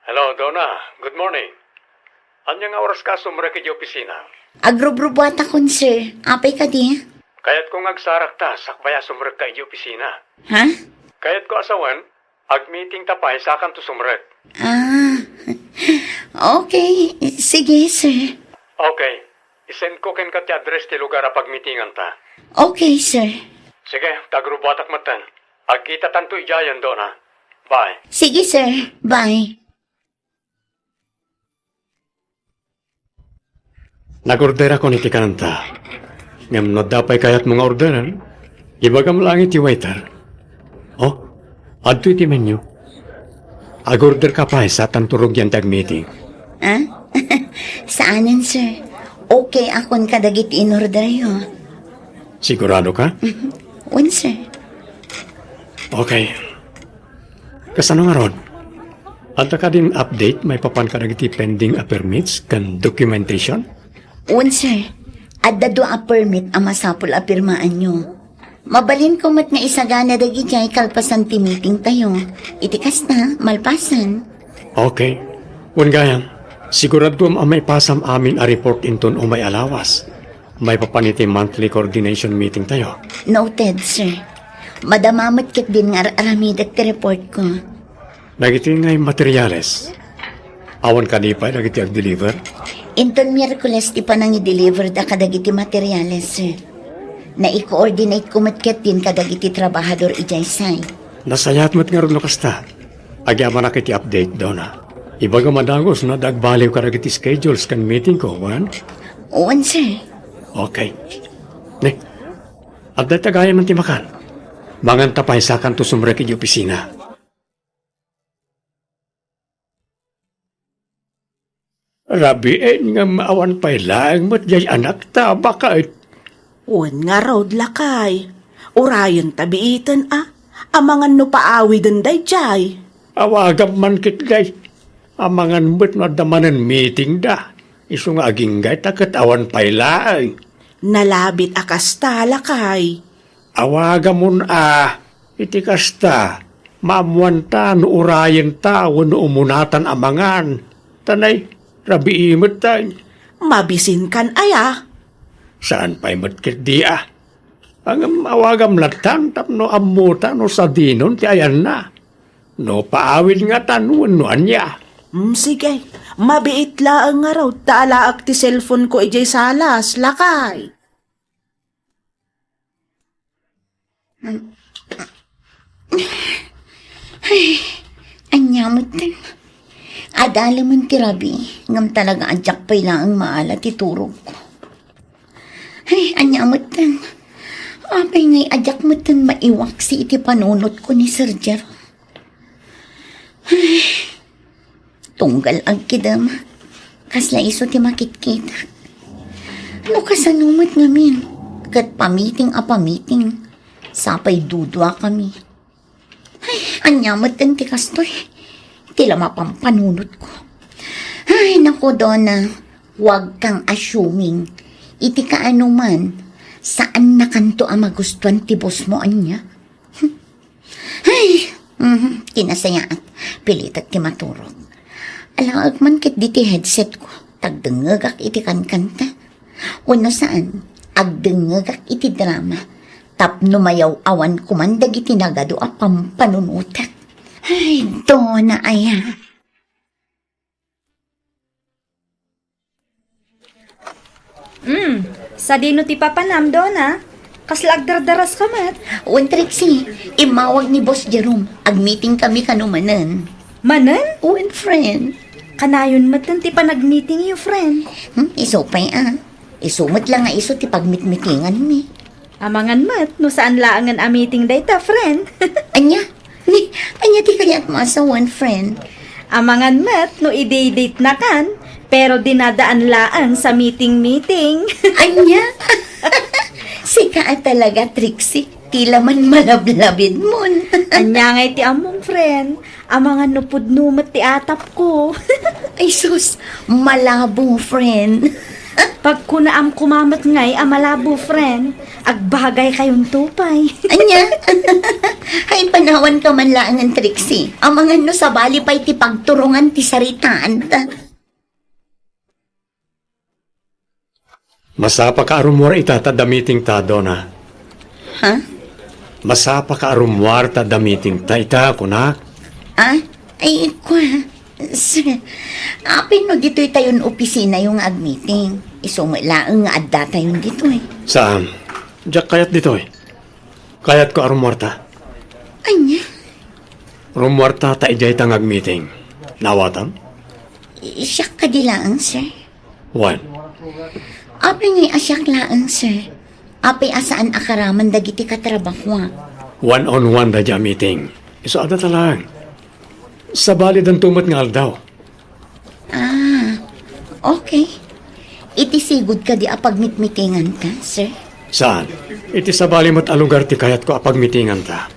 Hello, Donna. Good morning. Ania nga oras ka sumrek iti opisina? Agrubrubuatakon, sir. Apay kadi? Kayatko nga agsarak ta sakbay a sumrekka iti opisina. Ha? Kayatko a sawen, agmeeting ta pay sakanto sumrek. Ah, okay. Sige, sir. Okay. Isendko kenka ti address ti lugar a pagmeetinganta. Okay, sir. Sige, ta agrubbuatak metten. Agkitatanto idiayen, Donna. Bye. Sige, sir. Bye. Nag-orderakon iti kanenta. Ngem no adda pay kayatmo nga orderen, Ibagam laeng iti waiter. Oh, adtoy ti menu. Ag-order ka pay, sa tanto rugian ti agmeeting. Ah? Saanen, sir. Okay akon kadagiti in-orderyo. Sigurado ka? Wen, sir. Okay. Kasano ngarud? Adda kadin update maipapan kadagiti pending a permits ken documentation? Wen, sir. Adda dua a permit a masapul a pirmaanyo. Mabalinko met nga isagana dagidiay kalpasan ti meetingtayo. Iti kasta, malpasen. Okay. Wen gayam, siguraduam a maipasam amin a report inton umay a lawas. Maipapan iti monthly coordination meetingtayo. Noted, sir. Madama met ketdin nga ar-aramidek ti reportko. Dagiti ngay materials, awan kadi pay dagiti ag-deliver? Inton Miyerkules ti panangi-deliverda kadagiti materials, sir. Nai-coordinateko met ketdin kadagiti trabahador idiay site. Nasayaat met ngarud no kasta. Agyamanak iti update, Donna. Ibagam a dagus no adda agbaliw kadagiti schedules ken meetingko, wen? Wen, sir. Okay. Ne, adda ita gayamen ti makan. Manganta pay sakanto sumrek iti opisina. Rabiin ngem awan pay laeng met jay anakta, baket. Wen ngarud, lakay. Urayenta biiten a, amangan no paawiden daydiay. Awagam man ketdi. Amangan met no adda manen meetingda. Isu nga agingga ta ket awan pay laeng. Nalabit a kasta, lakay. Awagamon a, iti kasta, maammoanta no urayenta wenno umunatan a mangan. Ta nay, rabii met tay. Mabisinkan aya? Saan pay met ketdi a. Ngem awagam lattan tapno ammota no sadinon ti ayanna. No paawid ngatan wenno ania. Mm, sige. Mabiit laeng ngarud ta alaek ti cellphone-ko idiay salas, lakay. Ay, ania metten. Adalemen ti rabii, ngem talaga a diak pay laeng maala ti turogko. Ay, ania metten. Apay ngay a diak metten maiwaksi iti panunotko ni Sir Jerome. Ay, tunggal agkidem, kasla isu ti makitkitak. No kasano met ngamin, ket pamiting a pamiting, sapay duduakami. Ay, ania metten ti kastoy? Ti la mapampanunotko. Ay, naku, Donna, huwag kang assuming. Iti kaanoman, saannakanto a magustuan ti boss mo, ania? Ay, mhm, kinasayaat. Pilitek ti maturog. Alaek man ketdi ti headset-ko. Tagdengngegak iti kankanta. Wenno saan, agdengngegak iti drama. Tapno mayaw-awan koman dagiti nagadu a pampanunotek. Ay, Donna aya. Mm, sadino ti papanam, Donna? Kasla agdardaraska met? Wen, Trixie, immawag ni Boss Jerome. Agmeeting kami kano manen. Manen? Wen, friend. Kanayon met ti panagmeeting yo, friend. Hmm, isu pay a. Isu met la nga isu ti pagmitmitingan mi. Amangan met no saan laengen a meeting dayta, friend. Ania? Ni, ania ti kayatmo a sawen, friend? Amangan met no i-date-date nakan, pero dinadaan laeng sa meeting-meeting. Ania? Sika a talaga, Trixie. Tila man malablabid mon. Ania ngay ti ammom, friend? Amangan no pudno met ti atapko. Ay sus, malabo, friend. Pagkunaam koma met ngay a malabo, friend, agbagay kayonto pay. Ania? Ay, panawan ka man laengen, Trixie. Amangan no sabali pay ti pagturongan ti saritaanta. Masapa ka a rummuar ita ta adda meeting ta, Donna. Ha? Masapa ka a rummuar ta adda meeting ta ita, kunak. Ah? Ay, kua, sir. Apay no ditoy tayon opisinayo nga agmeeting? Isu met laeng nga adda tayon ditoy. Saan? Diak kayat ditoy. Kayatko a rummuarta. Ania? Rummuarta ta idiay ta nga agmeeting. Naawatam? Siak kadi laeng, sir? Wen. Apay ngay a siak laeng, sir? Apay a saan a karaman dagiti katrabahoak? One on one daydi a meeting. Isu adda talaang. Sabalidanto met nga aldaw. Ah, okay. Iti sigud kadi a pagmitmitinganta, sir? Saan? Iti sabali met a lugar ti kayatko a pagmitinganta.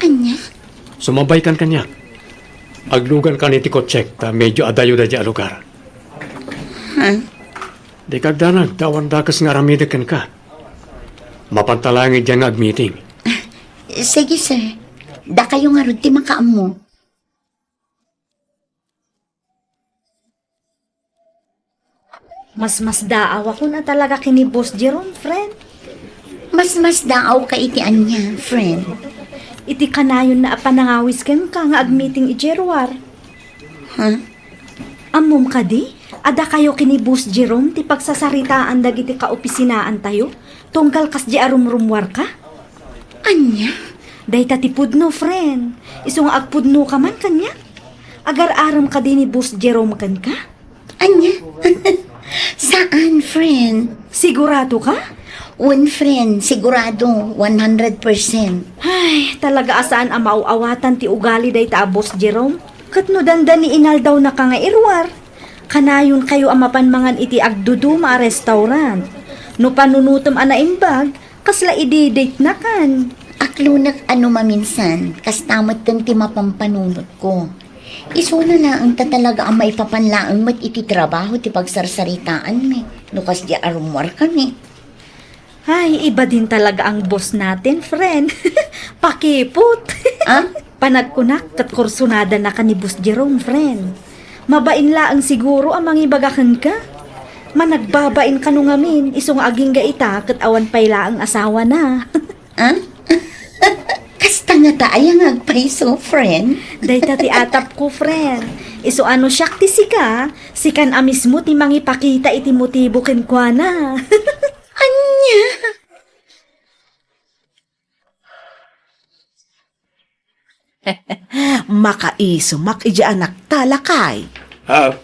Ania? Sumabaykan kaniak. Aglugankan iti kotsek ta medyo adayo daydi a lugar. Ha? Dika agdanag ta awan dakes nga aramidek kenka. Mapanta laeng idiay nga agmeeting. Sige, sir. Dakayo ngarud ti makaammo. Masmasdaawakon a talaga ken ni Boss Jerome, friend. Masmasdaawka iti ania, friend? Iti kanayonna a panangawis kenka nga agmeeting idiay ruar. Ha? Ammom kadi, a dakayo ken ni Boss Jerome ti pagsasaritaan dagiti kaopisinaantayo tunggal kasdi a rumrummuarka? Ania? Dayta ti pudno, friend. Isu nga agpudnoka man kaniak. Agar-arem kadi ni Boss Jerome kenka? Ania? Saan, friend? Sigurado ka? Wen, friend, sigurado, one hundred percent. Ay, talaga a saan a maaw-awatan ti ugali dayta a Boss Jerome. Ket no dandani inaldawnaka nga iruar, kanayonkayo a mapan mangan iti agduduma a restaurant. No panunotem a naimbag, kasla idi-date-nakan. Aklonek a no maminsan, kasta metten ti mapampanunotko. Isuna laeng ta talaga a maipapan laeng met iti trabaho ti pagsarsaritaanmi, no kasdi a rummuarkami. Ay, iba din talaga ang boss natin, friend. Pakipot. Ah? Panagkunak ket kursunada na ka ni Boss Jerome, friend. Mabain laeng siguro a mangibaga kenka. Managbabain kano ngamin, isu nga agingga ita ket awan pay laeng asawa na. Ah? Kasta nga ta aya nga agpayso, friend? Dayta ti atap ko, friend. Isu a no siak ti sika, sikan a mismo ti mangipakita iti motibo kenkuana. Ania? Makaisumak iti anakta, lakay. Ah,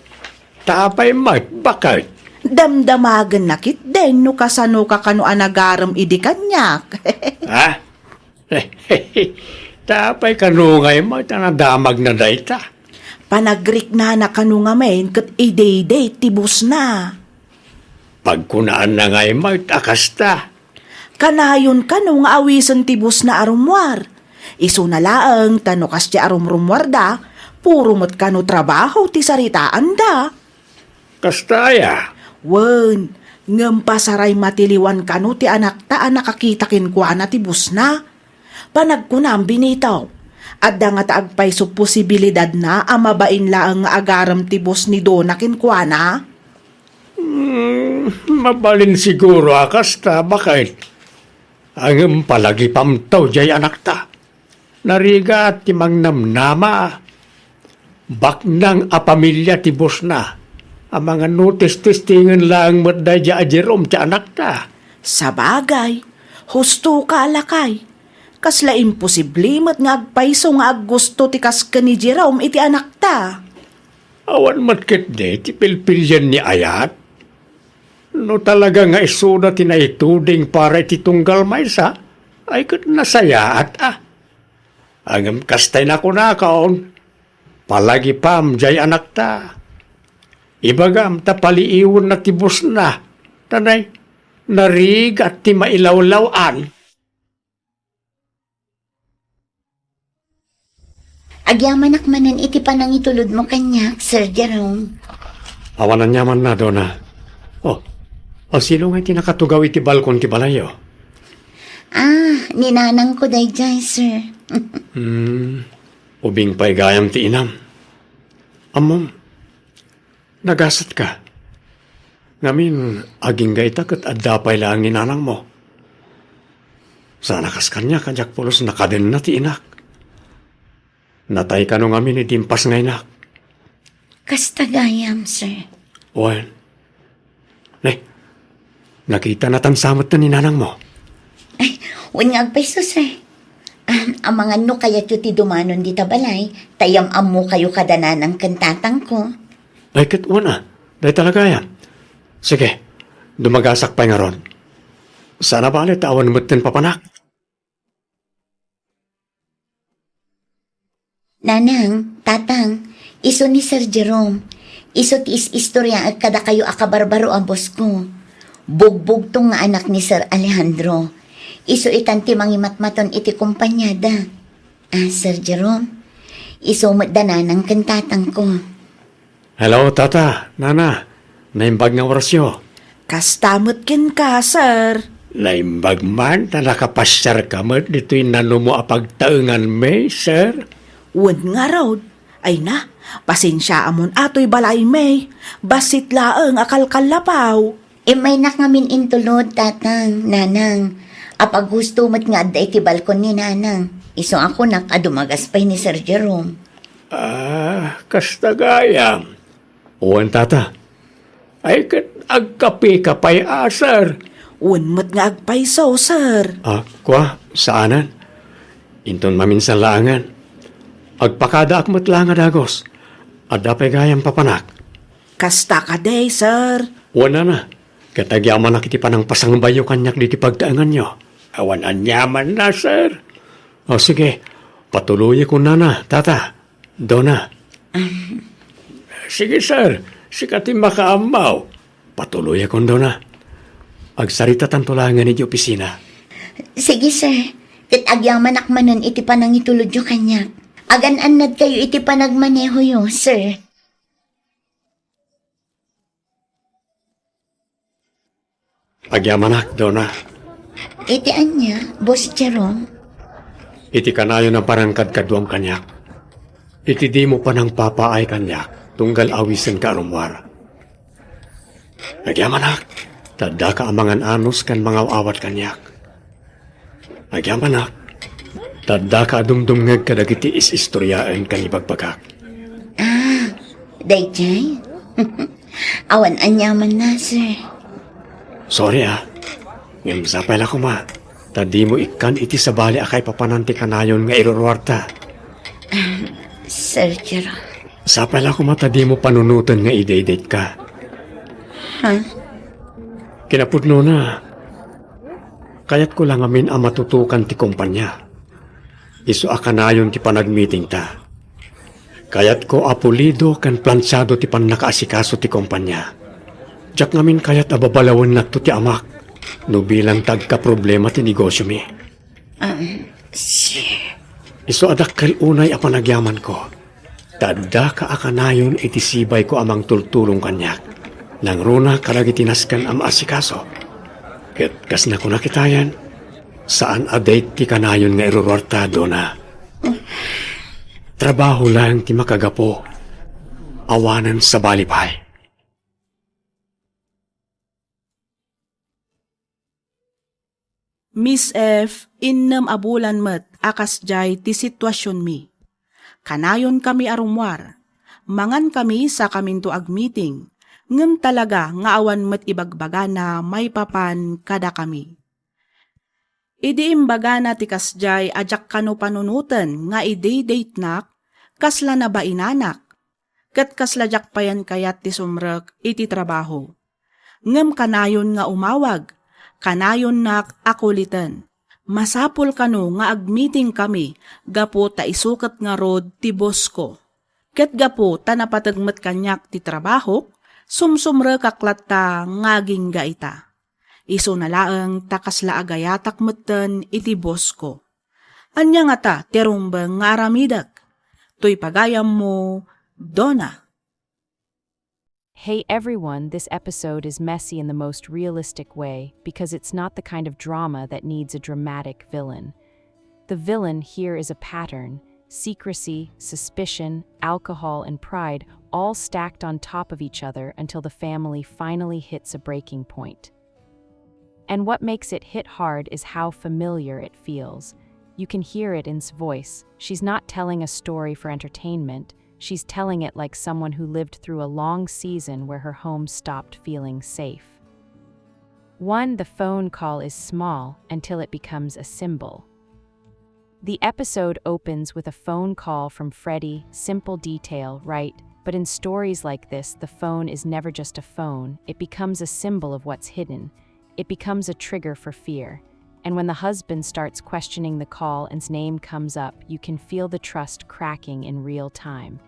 ta apay met, baket? Damdamagenna ketdin no kasanoka kano a nagarem idi kaniak. Ha? Ta apay kano ngay met a nadamagna dayta? Panagriknana kano ngamin ket idi-date ti boss na. Pagkunaanna ngay met a kasta. Kanayon kano nga awisen ti boss na a rummuar. Isuna laeng ta no kasdi a rumrummuarda, puro met kano trabaho ti saritaanda. Kasta aya? Wen, ngem pasaray matiliwan kano ti anakta a nakakita kenkuana ti boss na. Panagkunam, Benito, adda ngata agpayso posibilidadna a mabain laeng nga agarem ti boss ni Dona kenkuana? Hmm, mabalin siguro a kasta, baket? Ngem palagipamto diay anakta. Narigat ti mangnamnama. Baknang a pamilia ti boss na. Amangan no testestingen laeng met daydiay a Jerome ti anakta. Sabagay, husto ka, lakay. Kasla imposible met nga agpayso nga aggusto ti kas ken ni Jerome iti anakta. Awan met ketdi ti pilpilian ni ayat. No talaga nga isuda ti naituding para iti tunggal maysa, ay ket nasayaat a. Ngem kastay nakunakon, palagipam diay anakta. Ibagam ta paliiwenna ti boss na, ta nay, narigat ti mailawlaw-an. Agyamanak manen iti panangitulodmo kaniak, Sir Jerome. Awan aniamanna, Dona. Oh, o sino nga iti nakatugaw iti balkon ti balayyo? Ah, ni nanangko daydiay, sir. Hmm, ubing pay gayam ti inam. Ammom, nagasatka. Ngamin, agingga ita ket adda pay laeng ni nanangmo. Saan a kas kaniak a diak pulos nakadenna ti inak. Natay kano ngamin idi impas nga inak. Kasta gayam, sir. Wen. Ne, nakita natan sa met ni nanangmo. Ay, wen nga agpayso, sir. Ah, amangan no kayatyo ti dumanon dita balay, ta yam-ammokayo kada nanang ken tatangko. Ay, ket wen a. Dayta la gayam. Sige, dumagasak pay ngarud. Saan a bale ta awan metten papanak. Nanang, tatang, isu ni Sir Jerome. Isu ti is-istoriaek kadakayo a kabarbaro a boss ko. Bugbugtong nga anak ni Sir Alejandro. Isu itan ti mangimatmaton iti kompaniada. Ah, Sir Jerome, isu met da nanang ken tatangko. Hello, Tata, Nana. Naimbag nga orasyo. Kasta met kenka, sir. Naimbag man ta nakapasiarka met ditoy nanumo a pagtaenganmi, sir. Wen ngarud, ay na, pasensiaamon a toy balaymi. Bassit laeng a kalkallapaw. Immaynak ngamin intulod, tatang, nanang. Apaghusto met nga adda iti balkon ni nanang. Isu a kunak a dumagas pay ni Sir Jerome. Ah, kasta gayam. Wen, tata. Ay, ket agkapeka pay a, sir? Wen met nga agpayso, sir. Ah, kua, saanen. Inton maminsan laengen. Agpakadaak met la nga dagus. Adda pay gayam papanak. Kasta kadi, sir? Wen, nana. Ket agyamanak iti panangpasangbayo kaniak diti pagtaenganyo. Awan aniamanna, sir. O, sige. Patuloyakon, nana, tata. Dona. Sige, sir. Sika ti makaammo. Patuloyakon, Dona. Agsaritatanto laengen iti opisina. Sige, sir. Ket agyamanak manen iti panangitulodyo kaniak. Agan-annadkayo iti panagmanehoyo, sir. Agyamanak, Dona. Iti ania, Boss Jerome? Iti kanayon a panangkadkaduam kaniak. Iti dimo panangpapaay kaniak, tunggal awisenka a rummuar. Agyamanak, ta addaka a mangan-anus ken mangaw-awat kaniak. Agyamanak, ta addaka a dumdumngeg kadagiti is-istoriaen ken ibagbagak. Ah, daydiay? Awan aniamanna, sir. Sorry, ah. Ngem sapay la koma, ta dimo ikkan iti sabali a kaipapanan ti kanayon nga iruruarta. Ah, Sir Jerome. Sapay la koma ta dimo panunoten nga idaydayetka. Ha? Kinapudnona, kayatko la ngamin a matutukan ti kompania. Isu a kanayon ti panagmitingta. Kayatko a pulido ken plansiado ti pannakaasikaso ti kompania. Diak ngamin kayat a babalawennakto ti amak no bilang ta agkaproblema ti negosiomi. Um, sir. Isu a dakkel unay a panagyamanko. Ta addaka a kanayon iti sibayko a mangtultulong kaniak. Nangruna kadagiti nasken a maasikaso. Ket kas nakunak itayen, saan a date ti kanayon nga iruruarta, Dona. Trabaho laeng ti makagapu. Awanen sabali pay. Miss F, innem a bulan met a kasdiay ti situasionmi. Kanayonkami a rummuar. Mangankami sakaminto agmiting, ngem talaga nga awan met ibagbagana maipapan kadakami. Idi imbagana ti kasdiay a diak kano panunoten nga idaydayenak, kasla nabainanak, ket kasla diak payen kayat ti sumrek iti trabaho. Ngem kanayon nga umawag, kanayonnak a kuliten. Masapul kano nga agmitingkami gapu ta isu ket ngarud ti boss ko. Ket gapu ta napateg met kaniak ti trabahok, sumsumrekak latta nga agingga ita. Isuna laeng ta kasla agayatak metten iti boss ko. Ania ngata ti rumbeng nga aramidek? Toy pagayammo, Dona. Hey everyone, this episode is messy in the most realistic way because it's not the kind of drama that needs a dramatic villain. The villain here is a pattern: secrecy, suspicion, alcohol, and pride, all stacked on top of each other until the family finally hits a breaking point. And what makes it hit hard is how familiar it feels. You can hear it in S's voice. She's not telling a story for entertainment. She's telling it like someone who lived through a long season where her home stopped feeling safe. One, the phone call is small until it becomes a symbol. The episode opens with a phone call from Freddie. Simple detail, right? But in stories like this, the phone is never just a phone, it becomes a symbol of what's hidden. It becomes a trigger for fear. And when the husband starts questioning the call and his name comes up, you can feel the trust cracking in real time.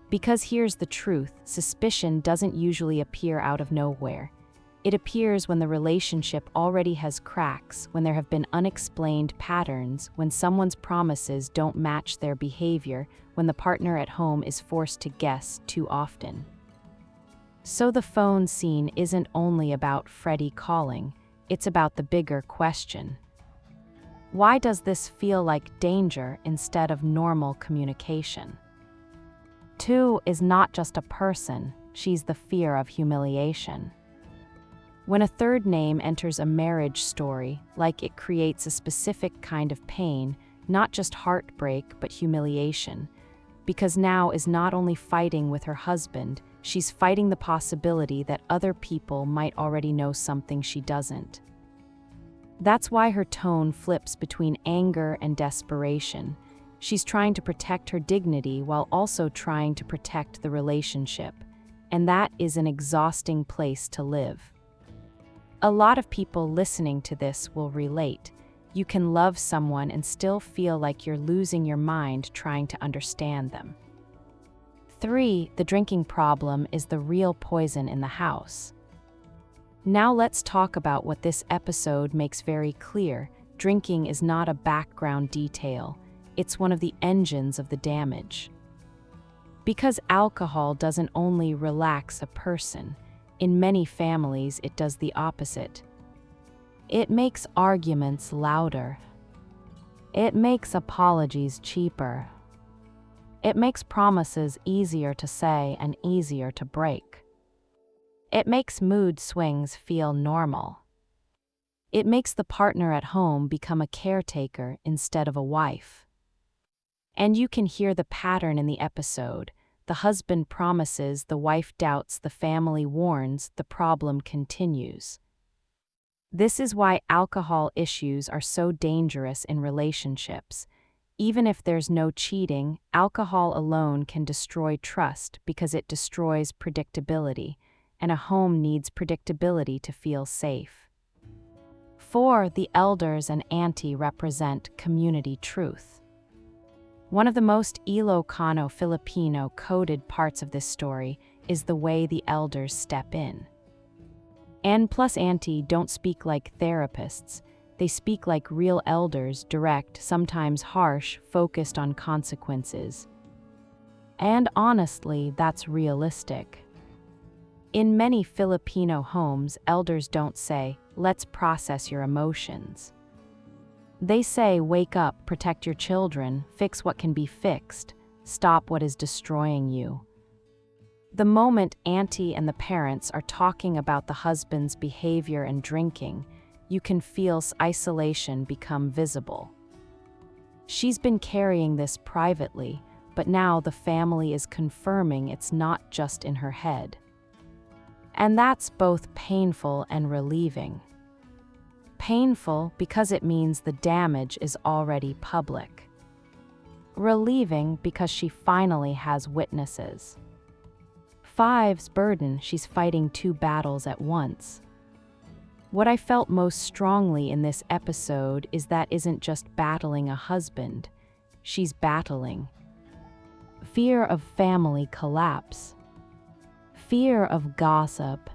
Because here's the truth, suspicion doesn't usually appear out of nowhere. It appears when the relationship already has cracks, when there have been unexplained patterns, when someone's promises don't match their behavior, when the partner at home is forced to guess too often. So the phone scene isn't only about Freddie calling, it's about the bigger question. Why does this feel like danger instead of normal communication? Two is not just a person, she's the fear of humiliation. When a third name enters a marriage story, like, it creates a specific kind of pain, not just heartbreak, but humiliation. Because now is not only fighting with her husband, she's fighting the possibility that other people might already know something she doesn't. That's why her tone flips between anger and desperation. She's trying to protect her dignity while also trying to protect the relationship. And that is an exhausting place to live. A lot of people listening to this will relate. You can love someone and still feel like you're losing your mind trying to understand them. Three, the drinking problem is the real poison in the house. Now let's talk about what this episode makes very clear. Drinking is not a background detail, it's one of the engines of the damage. Because alcohol doesn't only relax a person, in many families it does the opposite. It makes arguments louder. It makes apologies cheaper. It makes promises easier to say and easier to break. It makes mood swings feel normal. It makes the partner at home become a caretaker instead of a wife. And you can hear the pattern in the episode. The husband promises, the wife doubts, the family warns, the problem continues. This is why alcohol issues are so dangerous in relationships. Even if there's no cheating, alcohol alone can destroy trust because it destroys predictability, and a home needs predictability to feel safe. Four, the elders and auntie represent community truth. One of the most Ilocano Filipino coded parts of this story is the way the elders step in. And plus, auntie don't speak like therapists, they speak like real elders, direct, sometimes harsh, focused on consequences. And honestly, that's realistic. In many Filipino homes, elders don't say, "Let's process your emotions." They say, "Wake up, protect your children, fix what can be fixed, stop what is destroying you." The moment auntie and the parents are talking about the husband's behavior and drinking, you can feel s- isolation become visible. She's been carrying this privately, but now the family is confirming it's not just in her head. And that's both painful and relieving. Painful because it means the damage is already public. Relieving because she finally has witnesses. Five's burden, she's fighting two battles at once. What I felt most strongly in this episode is that isn't just battling a husband, she's battling fear of family collapse, fear of gossip,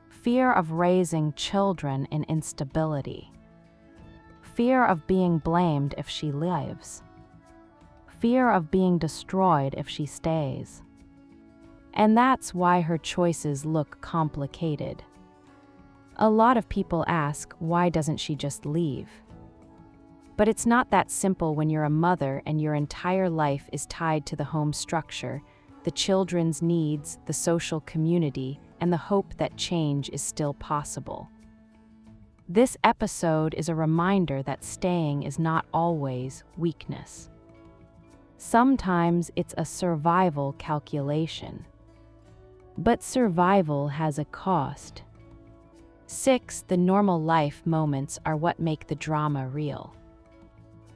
fear of raising children in instability, fear of being blamed if she leaves, fear of being destroyed if she stays. And that's why her choices look complicated. A lot of people ask, "Why doesn't she just leave?" But it's not that simple when you're a mother and your entire life is tied to the home structure, the children's needs, the social community, and the hope that change is still possible. This episode is a reminder that staying is not always weakness. Sometimes it's a survival calculation. But survival has a cost. Six, the normal life moments are what make the drama real.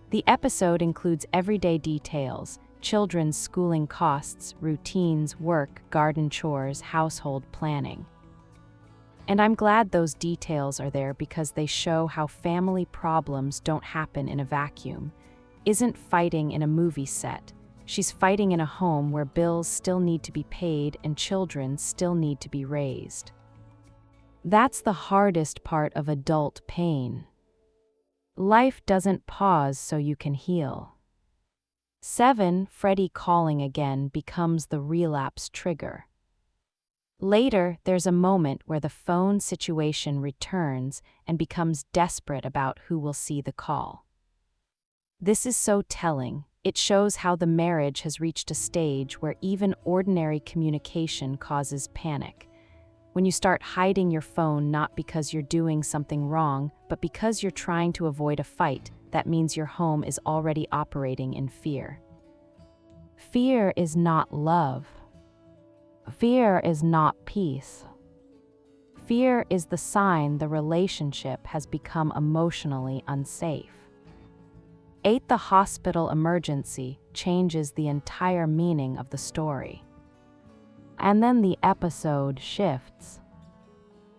The episode includes everyday details: children's schooling costs, routines, work, garden chores, household planning. And I'm glad those details are there because they show how family problems don't happen in a vacuum. Isn't fighting in a movie set. She's fighting in a home where bills still need to be paid and children still need to be raised. That's the hardest part of adult pain. Life doesn't pause so you can heal. Seven, Freddie calling again becomes the relapse trigger. Later, there's a moment where the phone situation returns and becomes desperate about who will see the call. This is so telling. It shows how the marriage has reached a stage where even ordinary communication causes panic. When you start hiding your phone not because you're doing something wrong, but because you're trying to avoid a fight, that means your home is already operating in fear. Fear is not love. Fear is not peace. Fear is the sign the relationship has become emotionally unsafe. Eight, the hospital emergency changes the entire meaning of the story. And then the episode shifts.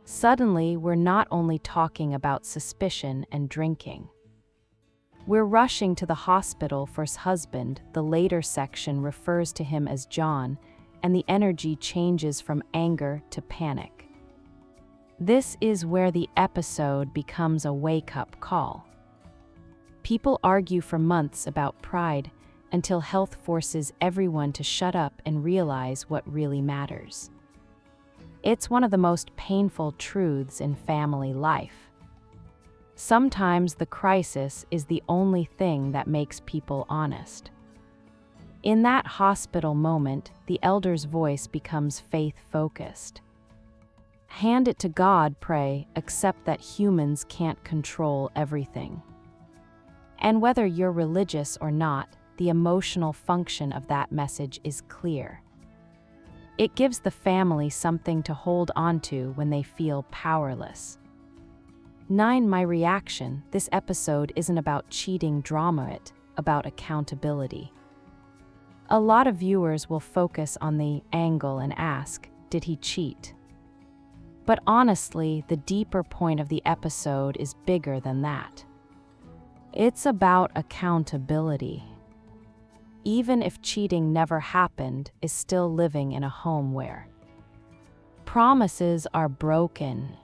Suddenly, we're not only talking about suspicion and drinking. We're rushing to the hospital for his husband, the later section refers to him as John, and the energy changes from anger to panic. This is where the episode becomes a wake-up call. People argue for months about pride until health forces everyone to shut up and realize what really matters. It's one of the most painful truths in family life. Sometimes the crisis is the only thing that makes people honest. In that hospital moment, the elder's voice becomes faith-focused. Hand it to God, pray, accept that humans can't control everything. And whether you're religious or not, the emotional function of that message is clear. It gives the family something to hold on to when they feel powerless. Nine, my reaction. This episode isn't about cheating drama, it's about accountability. A lot of viewers will focus on the angle and ask, "Did he cheat?" But honestly, the deeper point of the episode is bigger than that. It's about accountability. Even if cheating never happened, is still living in a home where promises are broken.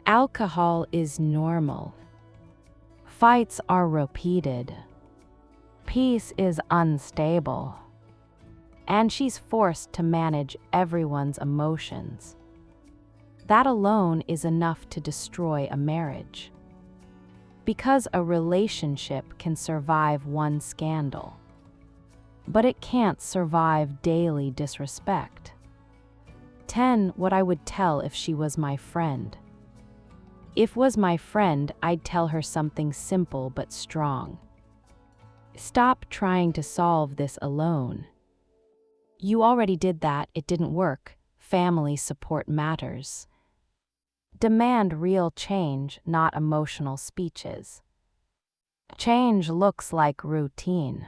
Alcohol is normal. Fights are repeated. Peace is unstable. And she's forced to manage everyone's emotions. That alone is enough to destroy a marriage. Because a relationship can survive one scandal, but it can't survive daily disrespect. Ten, what I would tell if she was my friend. If was my friend, I'd tell her something simple but strong. Stop trying to solve this alone. You already did that, it didn't work. Family support matters. Demand real change, not emotional speeches. Change looks like routine.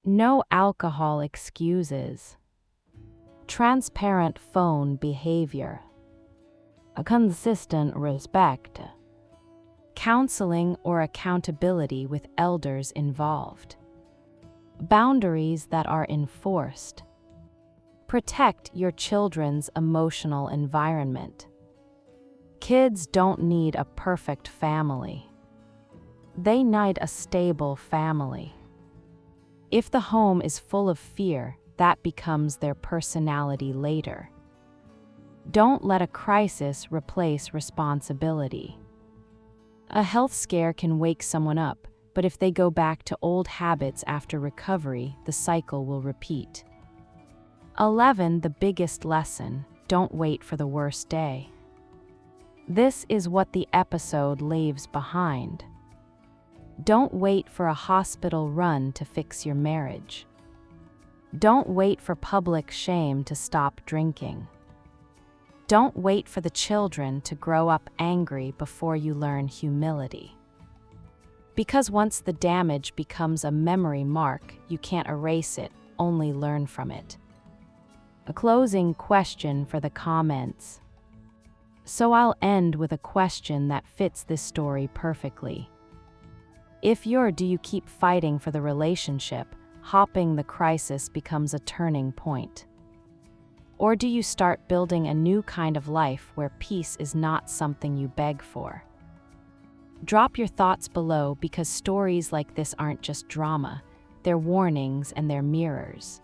No alcohol excuses. Transparent phone behavior. A consistent respect. Counseling or accountability with elders involved. Boundaries that are enforced. Protect your children's emotional environment. Kids don't need a perfect family. They need a stable family. If the home is full of fear, that becomes their personality later. Don't let a crisis replace responsibility. A health scare can wake someone up, but if they go back to old habits after recovery, the cycle will repeat. Eleven, the biggest lesson: don't wait for the worst day. This is what the episode leaves behind. Don't wait for a hospital run to fix your marriage. Don't wait for public shame to stop drinking. Don't wait for the children to grow up angry before you learn humility. Because once the damage becomes a memory mark, you can't erase it, only learn from it. A closing question for the comments. So I'll end with a question that fits this story perfectly. If you're, do you keep fighting for the relationship, hoping the crisis becomes a turning point? Or do you start building a new kind of life where peace is not something you beg for? Drop your thoughts below, because stories like this aren't just drama, they're warnings and they're mirrors.